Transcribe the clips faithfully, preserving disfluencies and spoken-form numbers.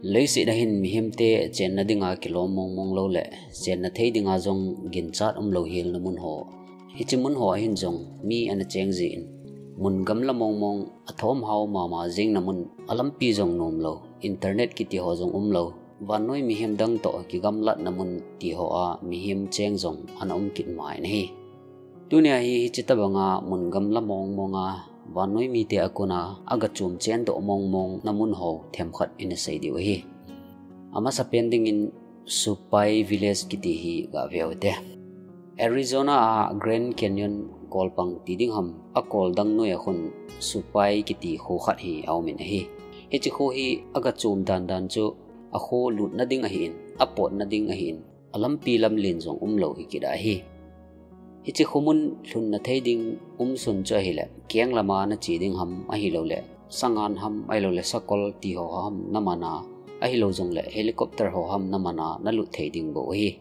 Leiset a hin mihemte chenna dinga kilom mongmong lou le chenna thei dinga jong ginchat umlou helna mun ho, hiche mun ho a hin jong mi ana cheng jin, mun gamla mongmong, athom hao mama jengna mun, alampi jong nomlou, internet kiti ho jong umlou, vannoi mihem dang toh kigamlatna mun ti ho a mihem cheng jong ana um kit mai ahi. Tunia hi hiche tabanga mun gamla mongmonga vannoi mite a kona agachom chendoh mongmongna mun ho themkhat ina sei diu ahi. Amasapen dingin Supai Village kiti hi gave ute. Arizona a Grand Canyon kolpang ti ding ham, akol dang noi a khun Supai kiti kho khat hi aumin ahi. Hiche kho hi agachom dandan chu akho lutna ding ahin, apotna ding ahin, alampi lamlen jong umlou hikit ahi. Hiche khomun lhunna thei ding umsun chu ahile, keng lama nache ding ham ahilouleh, sangan ham ahilouleh, sakol ti ho ham namana, ahilou jongleh helicopter ho ham namana nalut thei ding bou ahi.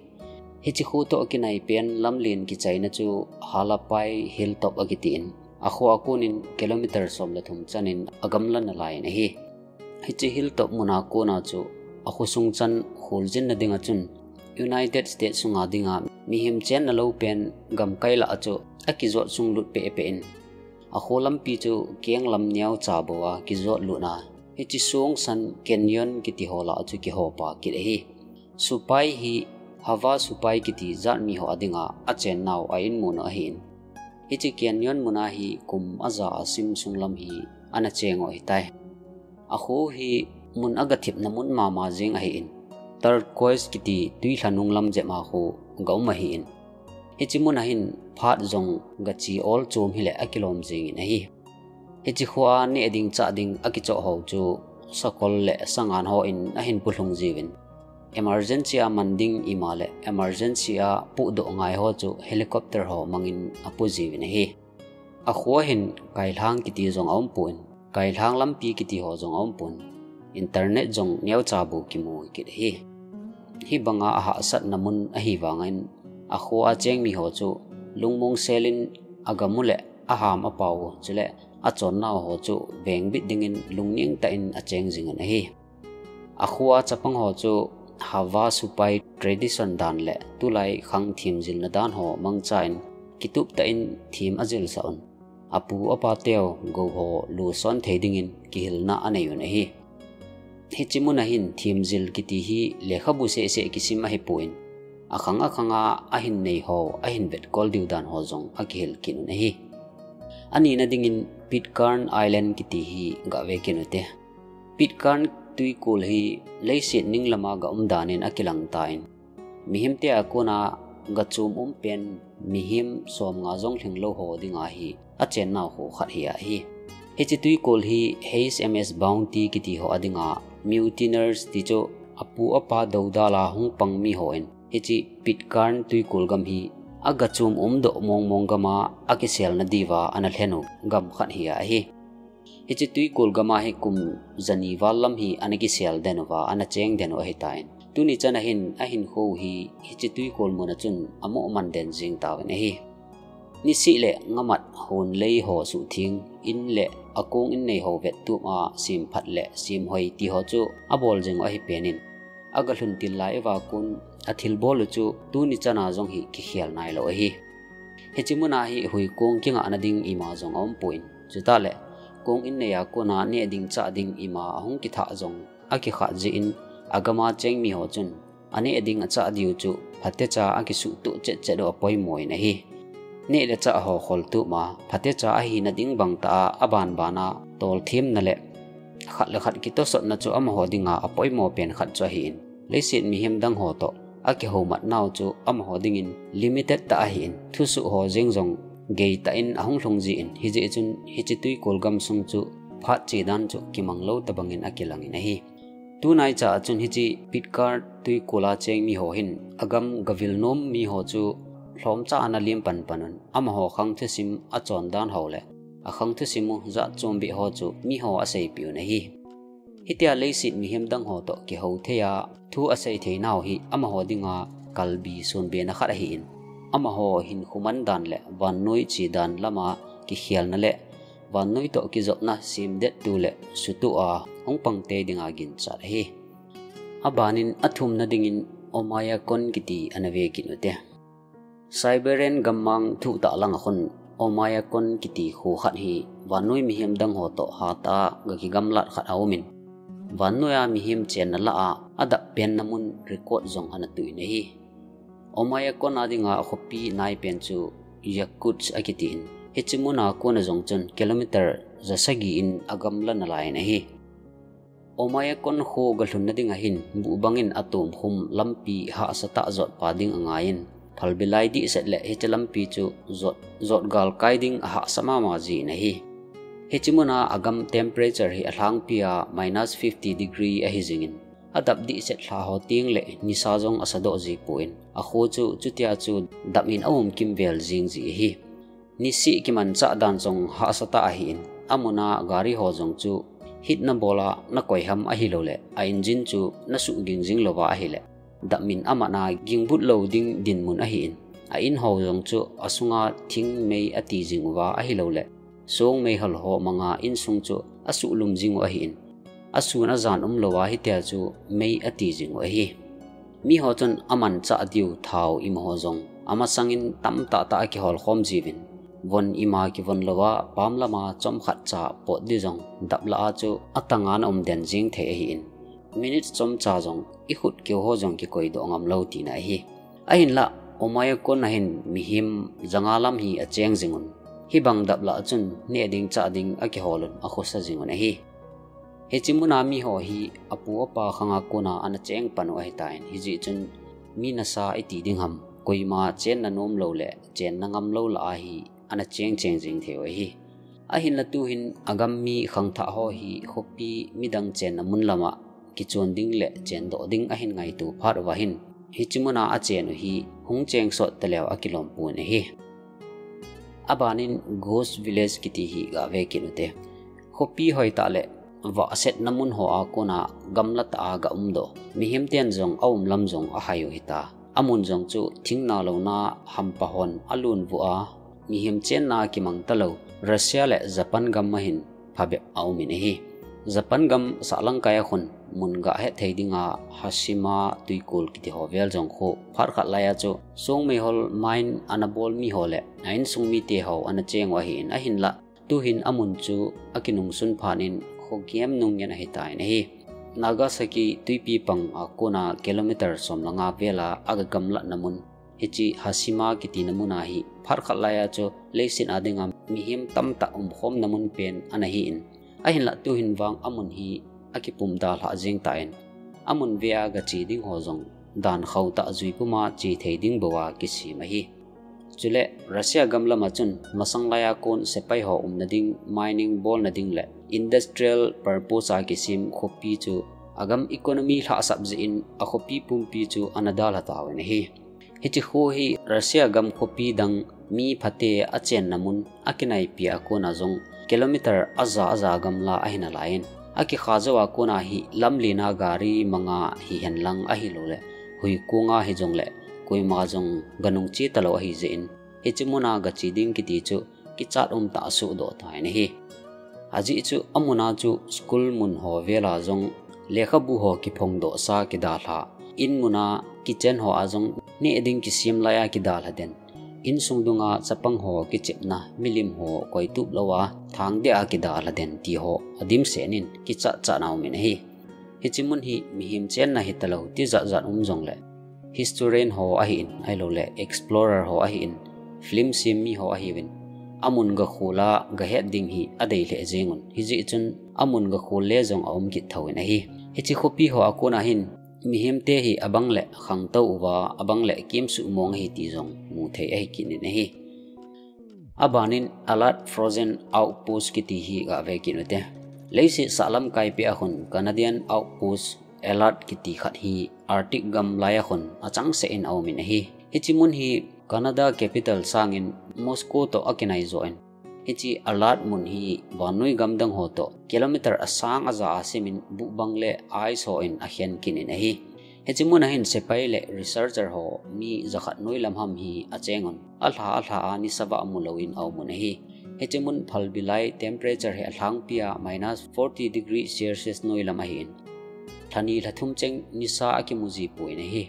Hiche kho toh kinaipen lamlen kichaina chu Halapai Hilltop akitin, akho a konin kilometer som le thum chanin agamla nalaiyin ahi. Hiche hilltop muna kona chu akhosung chan kholjinna dinga chun United States sunga dinga mihem chenna loupen gamkai lah a chu akijot sunglut pehpeh in, akho lampi chu keng lam neocha bou a kijot lutna, hiche songsan canyon kiti ho lah a chu kihopa kit ahi. Supai hi Havasupai kiti jatmi ho a dinga achennau a inmun ahin, hiche canyon muna hi kum aja a sim sunglam hi ana cheng u ahitai. Akho hi mun agathipna mun mama jeng ahin, turquoise kiti tuilha nunglam jep a kho gaum ahin, hiche muna hin phat jong gache ol chom hileh akilom jengin ahi. Hiche khoa neh ding chah ding akichoh ho chu sakol le sangan hon ahin pulhung jiuvin, emergency a man ding ima le emergency a puhdoh ngai ho chu helicopter ho mangin apu jiuvin ahi. Akhoa hin kailhang kiti jong aumpon, kailhang lampi kiti ho jong aumpon, internet jong neocha bou kimu kit ahi. Hibanga ahahsatna mun ahivangin, akhoa chengmi ho chu lungmong selin agamu le aham apao chule achonnau ho chu vengbit dingin lungneng tah in acheng jingin ahi. Akhoa chapang ho chu Havasupai tradition dan le tulai khang themjilna dan ho mangchan kitup tah in them ajilsah un, apu apateu gou ho luson thei dingin kihilna aneiun ahi. Hiche muna hin themjil kiti hi lekhabu sehseh kisim ahipon, akhang akhanga ahin nei ho ahin vetkol diu dan ho jong akihil kit un ahi. Anina dingin Pitcairn Island kiti hi gave kit ute. Pitcairn twikol hi leiset ning lama gaum danin akilang tan, mihemte a kona gachom umpen mihem somnga jong lhinglou ho dinga hi achennau kho khat hi ahi. Hiche twikol hi H M S Bounty kiti ho a dinga mutineers ti chu apu apa doudal a hung pang mi hon hiche Pitcairn twikol gam hi agachom umdoh mongmong gama akiselna diuva ana lhenu gam khat hi ahi. Hiche twikol gama hi kum jani val lam hi ana kisel den uva ana cheng den u ahitan, tuni chana hin ahinkho hi hiche twikol muna chun amoh man den jing tauvin ahi. Nisih le ngamat hon lei ho suhtheng in le akong innei ho vettup a semphat le semhoi ti ho chu abol jing u ahipenin, agalhun til lai uva kon athilbol u chu tuni chana jong hi kikhel nailou ahi. Hiche muna hi huikong kingahna ding ima jong aumpon, chutah le kong innei a kona neh ding chah ding ima ahung kithah jong akikhat jeh in, agama chengmi ho chun aneh ding achah diu chu phatecha akisuhtoh chetchet u apoimo in ahi. Neh le chah ho kholtup a phatecha ahina ding bangtah a abanbana tolthemna le khat le khat kitosotna chu amaho dinga apoimo pen khat chu ahin, leiset mihem dang ho toh akihoumatnau chu amaho dingin limited tah ahin, thusoh ho jeng jong geitah in ahung lhung jin, hijeh chun hiche twikol gamsung chu phat che dan chu kimanglou tobangin akilangin ahi. Tunaicha a chun hiche Pitcairn twikol a chengmi ho hin agam gavil nom mi ho chu lhomcha ana lem panpan un, amaho khang thusim achon dan ho le akhang thusim u jatchombeh ho chu miho aseipeh un ahi. Hitia leiset mihem dang ho toh kihou thei a thu asei theinau hi amaho dinga kalbi sonbena khat ahin, amaho hinkho man dan le vannoi che dan lama kikhelna le vannoi toh kijopna semdettu le suhtoh a hung pang tei dinga ginchat ahi. Abanin athumna dingin Omayakon kiti ana ve kit ute. Siberian gammang thuh tah langa khun Omayakon kiti kho khat hi vannoi mihem dang ho toh hatah a ga kigamlat khat aumin, vannoiya mihem chenna lah a adap penna mun record jong ana tuin ahi. Omayakon a dinga khopi nai pen chu Yakutsk akitin, hiche muna kona jong chun kilometer jasagi in agamla nalaiyin ahi. Omayakon kho galhunna dinga hin buhbangin atomkhum lampi hahsatah jotpa ding angaiyin, phalbi lai dihset le hiche lampi chu jot, jot galkai ding ahahsa mama jin ahi. Hiche muna agam temperature hi alhangpia minus fifty degree ahi jingin, adap dihset lha ho teng le nisa jong asadoh jipon, akho chu chutia chu dap in aum kimvel jing ji ahi. Nisih kimanchah dan jong hahsatah ahin, amuna gari ho jong chu hitna bola nakoi ham ahilouleh a engine chu nasuh ging jing louva ahileh, dap in amatna gingbut lou ding dinmun ahin, a in ho jong chu asunga thing mei ati jing uva ahilouleh, song meihol ho manga insung chu asuhlum jing u ahin, asun ajan umlouva hitia chu mei ati jing u ahi. Miho chun amanchah diu thao imaho jong amasangin tamtah tah akihol khom jiuvin, von ima kivon louva pam lama chomkhat cha pot di jong dap lah a chu atanga ana um den jing thei ahin, minute chomcha jong ikhut keu ho jong kikoidoh ngam lou tina ahi. Ahinlah, Omayakon a hin mihem janga lam hi acheng jingun, hibang dap lah chun neh ding chah ding akiholun akhosa jingun ahi. Hiche muna miho hi apu apa khanga kona ana cheng pan u ahitan, hijeh chun mi nasa iti ding ham, koima chenna nom lou le chenna ngam lou lah a hi ana cheng cheng jing thei u ahi. Ahinla tuhin agam mi khangthah ho hi khopi midang chenna mun lama kichon ding le chendoh ding ahin ngaito phat uva hin, hiche muna achen u hi hung cheng sot taleu akilom pon ahi. Abanin Ghost Village kiti hi gave kit ute. Khopi hoitah le vahsetna mun hoa kona gamla tah a ga umdoh, mihem ten jong aum lam jong ahai u hita. Amun jong chu thingna louna hampa hon alun vuh a, mihem chenna kimang talou Russia le Japan gam a hin phabep aumin ahi. Japan gam sahlangkai a khun mun gahet thei dinga Hashima tuikol kiti ho vel jong khu phat khat laiya chu song meihol mine ana bol miho le a insung mite ho ana cheng u ahin, ahinlah tuhin amun chu akinungsun phat in khogem nungngen ahitan ahi. Nagasaki tuipi pang a kona kilometer som le nga vela aga gamlatna mun, hiche Hashima kitina muna hi phat khat laiya chu leiset a dinga mihem tamtah umkhomna mun pen ana hin, ahinlah tuhin vang amun hi akipum dalhah jeng tan, amun vea gache ding ho jong dan khauh tah jui puma che thei ding bouva kisem ahi. Chule Russia gam lama chun masang laiya kon sepai ho umna ding, mining bolna ding le industrial purpose a kisem khopi chu agam economy lhahsap jeh in akhopi pumpi chu ana dalha tauvin ahi. Hiche kho hi Russia gam khopi dang mi phate achenna mun akinaipi a kona jong kilometer aja aja gamla ahi nalaiyin, akikha jouva kona hi lamlen a gari manga hihen lang ahilouleh huikonga hijongle koima jong ganung che talou ahi jeh in, hiche muna gache ding kiti chu kichat umtah a sohdoh tan ahi. Ajeh chu amuna chu school mun ho vela jong lekhabu ho kiphongdoh sa kidalha, in muna kitchen hoa jong neh ding kisem laiya kidalha den, insung dunga chapang ho kichepna, milim ho koitup louva thangdeh a kidalha den ti ho adimset in kichat chatna umin ahi. Hiche mun hi mihem chenna hitalou tijat jat um jongle, historian ho ahin, ahilouleh explorer ho ahin, film semmi ho ahiuvin, amun gakhol a gahet ding hi adei lheh jengun, hijeh chun amun gakhol le jong aum kit thouvin ahi. Hiche khopi hoa kona hin mihemte hi abang le khangtou uva, abang le kemsuh mong ahi ti jong muthei ahi kit in ahi. Abanin Alert Frozen Outpost kiti hi gave kit ute. Leiset sahlamkai peh a khun Canadian outpost Alert kiti khat hi Arctic gam laiya khun achangseh in aumin ahi. Hiche mun hi Canada capital sangin Moscow toh akinai joh in, hiche Alert mun hi vannoi gam dang ho toh kilometer asang aja a simin buhbang le ice hon akhen kit in ahi. Hiche muna hin sepai le researcher ho mi jakhat noilam ham hi achengun, alha alha a nisa vah mulouvin aumun ahi. Hiche mun phalbi lai temperature hi alhangpia minus forty degree Celsius noilam ahin, lhani lhathum cheng nisa akimu ji poi ahi.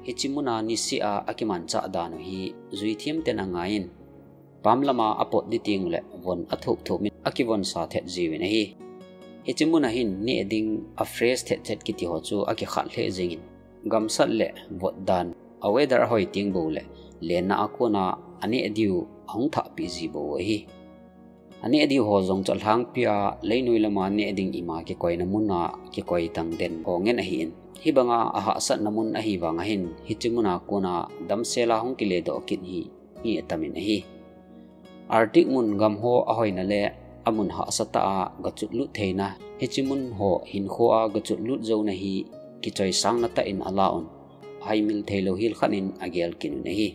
Hiche muna niseh a akimanchah dan u hi juithem ten angaiyin, pam lama apot ding teng uleh von athup thup in akivonsa thet jiuvin ahi. Hiche muna hin neh ding a fresh thet thet kiti ho chu akikhat lheh jingin, gamsat le vot dan, a weather ahoi teng bou le lenna a kona aneh diu ahung thahpeh ji bou ahi. Aneh diu ho jong chu alhangpi a leinoi lama neh ding ima kikoina muna kikoi tang den ho ngen ahin, hibanga ahahsatna mun ahi vang ahin, hiche muna kona damsel a hung kile doh kit hi mi atamin ahi. Arctic mun gam ho ahoina le amun hahsa tah a gachot lut theina, hiche mun ho hinkho a gachot lut jouna hi kichoisangna tah in ala un, ahaimil theilou hel khat in agel kit un ahi.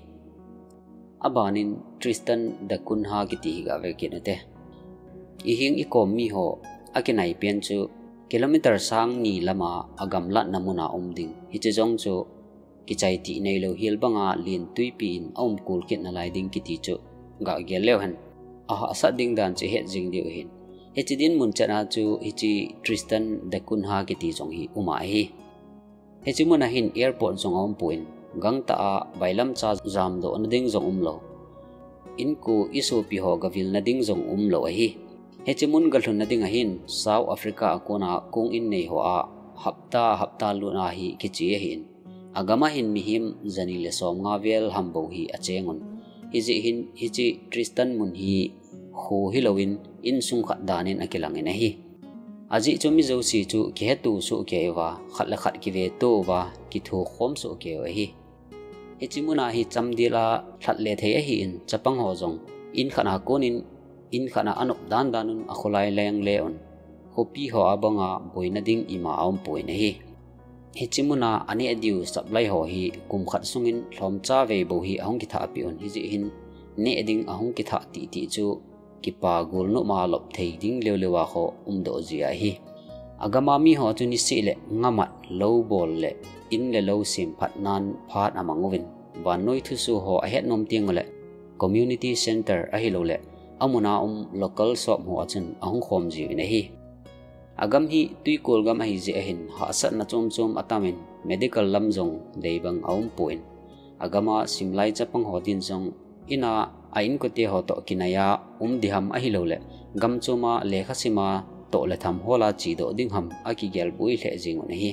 Abanin Tristan da Cunha kiti hi gave kit ute. Ihing ikom mi ho akinai pen chu kilometer sang ni lama agamlatna muna um ding, hiche jong chu kichai tih neilou hel banga lentui pi in aum kul kit nalai ding kiti chu gagel leu hen, ahahsat ding dan chu het jing diu ahin. Hiche dinmun chet a chu hiche Tristan da Cunha kiti jong hi um ahi. Hiche muna hin airport jong aum pon, gangtah a bailamcha jamdohna ding jong umlou, inko isopi ho gavilna ding jong umlou ahi. Hiche mun galhunna ding ahin South Africa a kona kong in nei ho a hapta hapta lut a hi kiche ahin, agam a hin mihem jani le somnga vel ham bou hi acheng un. Hijeh hin hiche Tristan mun hi kho hilouvin insung khat dan in akilangin ahi. Ajeh chu mi jouse chu kiheto soh kei uva, khat le khat kiveto uva, kithokhom soh kei u ahi. Hiche muna hi chamdel a lhat le thei ahin, chapang ho jong in khat a konin in khat a anop dan dan un akholai leng le un, khopi ho a banga boina ding ima aum pon ahi. Hiche muna aneh diu supply ho hi kum khat sungin lhomcha vei bou hi ahung kithahpeh un, hijeh hin neh ding ahung kithah titi chu kipa golnop a lop thei ding leu leu a kho umdoh ji ahi. Agam a mi ho chu niseh le ngamat lou bol le in le lou semphat nan phat amang uvin, vannoi thusoh ho ahet nom teng uleh community center ahilouleh amuna um local shop ho a chun ahung khom jiuvin ahi. Agam hi twikol gam ahijeh ahin hahsatna chom chom atamin medical lam jong deibang aum pon, agam a simlai chapang ho din jong in a a inkote ho toh kinai a um diham ahilouleh gam chom a lekha sim a toh le tham hol a chedoh ding ham akigel boi lheh jeng un ahi.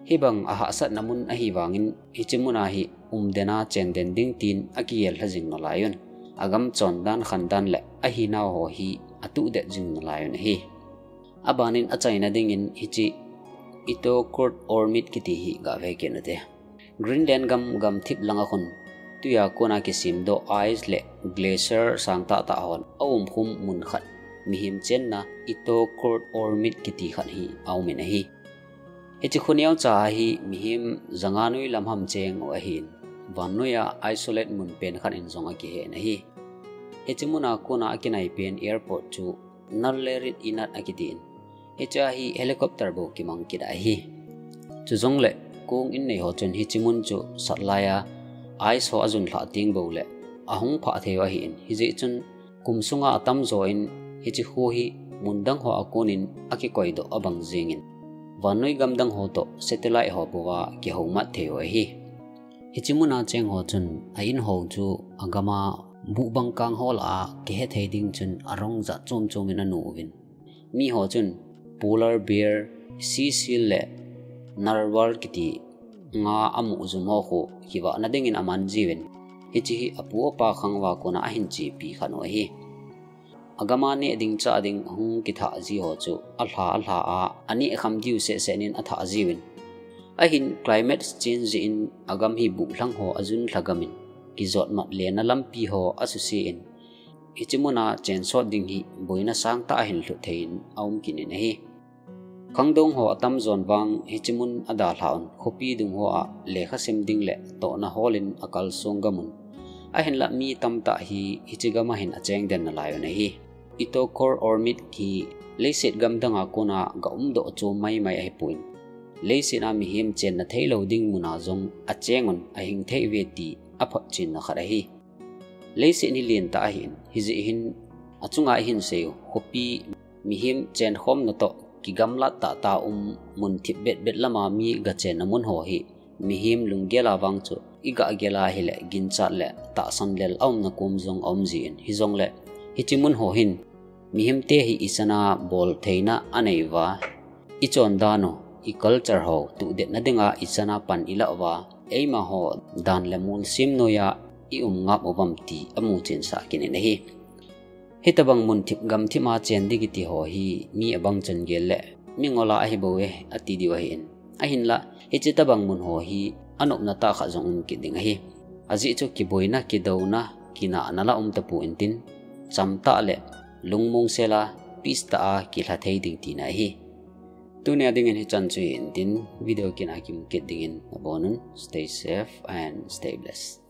Hibang ahahsatna mun ahi vangin hiche muna hi um den a chen den ding tin akigel lha jing nalai un, agam chondan khandan le ahinau ho hi atuhdet jing nalai un ahi. Abanin achaina dingin hiche Iitoh Kurt Ormit kiti hi gave kit ute. Greenland gam gamthip langa khun twi a kona kisemdoh ice le glacier sangtah tah hon aumkhum mun khat, mihem chenna Iitoh Kurt Ormit kiti khat hi aumin ahi. Hiche khu neocha a hi mihem janga noi lam ham cheng u ahin, vannoi a isolate mun pen khat in jong akihen ahi. Hiche muna kona akinai pen airport chu Nalerit Inat akitin, hichea hi helicopter bou kimang kit ahi. Chujongle kong in nei ho chun hiche mun chu satlai a ice ho ajun lhah teng bou le ahung phah thei u ahin, hijeh chun kum sunga atamjo in hiche khu hi mun dang ho a konin akikoidoh abang jengin, vannoi gam dang ho toh satellite ho bou a kihoumat thei u ahi. Hiche muna cheng ho chun a in ho chu agam a buhbang kang ho lah a kihethei ding chun arong jat chom chom in anu uvin, mi ho chun polar bear, sea seal le narwhal kiti nga amuh jum ho khu kivahna dingin aman jiuvin, hiche hi apu apa khang uva kona ahin chepi khat u ahi. Agam a neh ding chah ding ahung kithah ji ho chu alha alha a aneh kham diu seh seh nin athah jiuvin, ahin climate change jeh in agam hi buhlhang ho ajun lha gam in, kijotmat lena lampi ho asuse in, hiche muna chensot ding hi boina sangtah ahin lhut thei in aum kit in ahi. Khangdong ho atamjon vang hiche mun adalhah un, khopi dung ho a lekha sim ding le tohna hol in akalsong gam un, ahinlah mi tamtah hi hiche gam a hin acheng den nalai un ahi. Iitoh Kurt Ormit hi leiset gam dang a kona ga umdoh chom mai mai ahipon, leiset a mihem chenna theilou ding muna jong acheng un ahing thei uve ti aphotchenna khat ahi. Leiset hi lentah ahin, hijeh hin achunga ihin sei u khopi mihem chenkhomna toh kigamlat tah tah um mun thip bet bet lama mi gachenna mun ho hi mihem lunggel a vang chu igah gel a hile ginchat le tahsan lel a umna kom jong aum jin, hijongle hiche mun ho hin mihemte hi ichan a bol theina anei uva, ichondan u, iculture ho tuhdetna dinga ichan a pan ilah uva, eima ho dan le molsem noiya ium ngap uvam ti amu chensah kit in ahi. Hitobang mun thip gam thip a chen ding kiti ho hi mi abang chun gel le mi ngol a ahi bou e ati diu ahin. Ahinla, hiche tobang mun ho hi anopna tah khat jong um kit ding ahi. Ajeh chu kiboina, kidouna, kinahna la um tapon tin, chamtah le lungmong sel a, peace tah a kilha thei ding tina ahi. Tunia dingin hichan chu hitin, video kit a kimu kit dingin nabonun, stay safe and stay blessed.